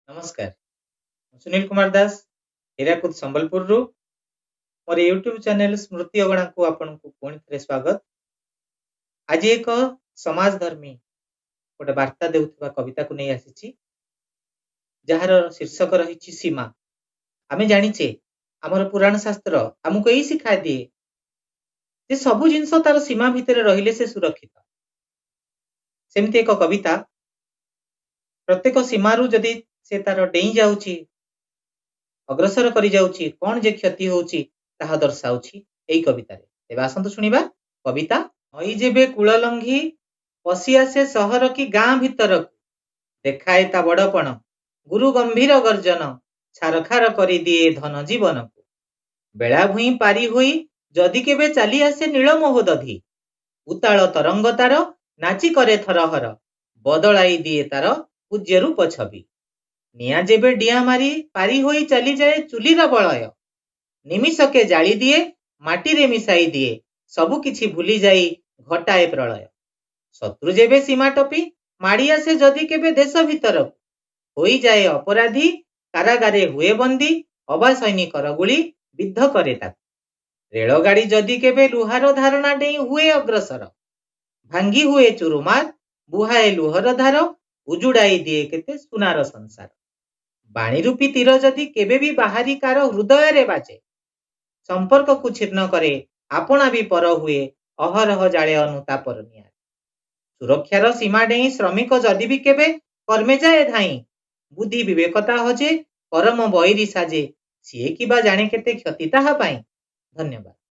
ନମସ୍କାର, ମୁଁ ସୁନୀଲ କୁମାର ଦାସ, ହୀରାକୁଦ ସମ୍ବଲପୁରରୁ। ମୋର ୟୁଟ୍ୟୁବ ଚ୍ୟାନେଲ ସ୍ମୃତି ଅଗଣାକୁ ଆପଣଙ୍କୁ ପୁଣି ଥରେ ସ୍ୱାଗତ। ଆଜି ଏକ ସମାଜଧର୍ମୀ ଗୋଟେ ବାର୍ତ୍ତା ଦେଉଥିବା କବିତାକୁ ନେଇ ଆସିଛି, ଯାହାର ଶୀର୍ଷକ ରହିଛି ସୀମା। ଆମେ ଜାଣିଛେ, ଆମର ପୁରାଣ ଶାସ୍ତ୍ର ଆମକୁ ଏଇ ଶିକ୍ଷା ଦିଏ ଯେ ସବୁ ଜିନିଷ ତାର ସୀମା ଭିତରେ ରହିଲେ ସେ ସୁରକ୍ଷିତ। ସେମିତି ଏକ କବିତା, ପ୍ରତ୍ୟେକ ସୀମାରୁ ଯଦି ସେ ତାର ଡେଇଁ ଯାଉଛି, ଅଗ୍ରସର କରିଯାଉଛି, କଣ ଯେ କ୍ଷତି ହଉଛି ତାହା ଦର୍ଶାଉଛି ଏଇ କବିତାରେ। ତେବେ ଆସନ୍ତୁ ଶୁଣିବା କବିତା। ନଈ ଯେବେ କୂଳ ଲଙ୍ଘି ପଶି ଆସେ ସହର କି ଗାଁ ଭିତରକୁ, ଦେଖାଏ ତା ବଡ଼ପଣ, ଗୁରୁ ଗମ୍ଭୀର ଗର୍ଜନ ଛାରଖାର କରିଦିଏ ଧନ ଜୀବନକୁ। ବେଳାଭୂଇଁ ପାରି ହୋଇ ଯଦି କେବେ ଚାଲି ଆସେ ନୀଳ ମହୋଦଧି, ଉତାଳ ତରଙ୍ଗ ତାର ନାଚି କରେ ଥରହର, ବଦଳାଇ ଦିଏ ତାର ପୂଜ୍ୟ ରୂପ ଛବି। ନିଆଁ ଯେବେ ଡିଆଁ ମାରି ପାରି ହୋଇ ଚାଲିଯାଏ ଚୁଲିର ବଳୟ, ନିମିଷକେ ଜାଳି ଦିଏ, ମାଟିରେ ମିଶାଇ ଦିଏ, ସବୁ କିଛି ଭୁଲି ଯାଇ ଘଟାଏ ପ୍ରଳୟ। ଶତ୍ରୁ ଯେବେ ସୀମା ଟପି ମାଡ଼ି ଆସେ ଯଦି କେବେ ଦେଶ ଭିତରକୁ, ହୋଇଯାଏ ଅପରାଧୀ, କାରାଗାରେ ହୁଏ ବନ୍ଦୀ, ଅବା ସୈନିକର ଗୁଳି ବିଦ୍ଧ କରେ ତାକୁ। ରେଳଗାଡ଼ି ଯଦି କେବେ ଲୁହାର ଧାରଣା ଡେଇଁ ହୁଏ ଅଗ୍ରସର, ଭାଙ୍ଗି ହୁଏ ଚୁରୁମାର, ବୁହାଏ ଲୁହର ଧାର, ଉଜୁଡ଼ାଇ ଦିଏ କେତେ ସୁନାର ସଂସାର। ବାଣୀ ରୂପୀ ତୀର ଯଦି କେବେ ବି ବାହାରି କାର ହୃଦୟରେ ବାଜେ, ସମ୍ପର୍କକୁ ଛିନ୍ନ କରେ, ଆପଣା ବି ପର ହୁଏ, ଅହରହ ଜାଳେ ଅନୁତାପର ନିଆଁ। ସୁରକ୍ଷାର ସୀମା ଡେଇଁ ଶ୍ରମିକ ଯଦି ବି କେବେ କର୍ମେ ଯାଏ ଧାଇଁ, ବୁଦ୍ଧି ବିବେକତା ହଜେ, ପରମ ବୈରୀ ସାଜେ, ସିଏ କିବା ଜାଣେ କେତେ କ୍ଷତି ତାହା ପାଇଁ। ଧନ୍ୟବାଦ।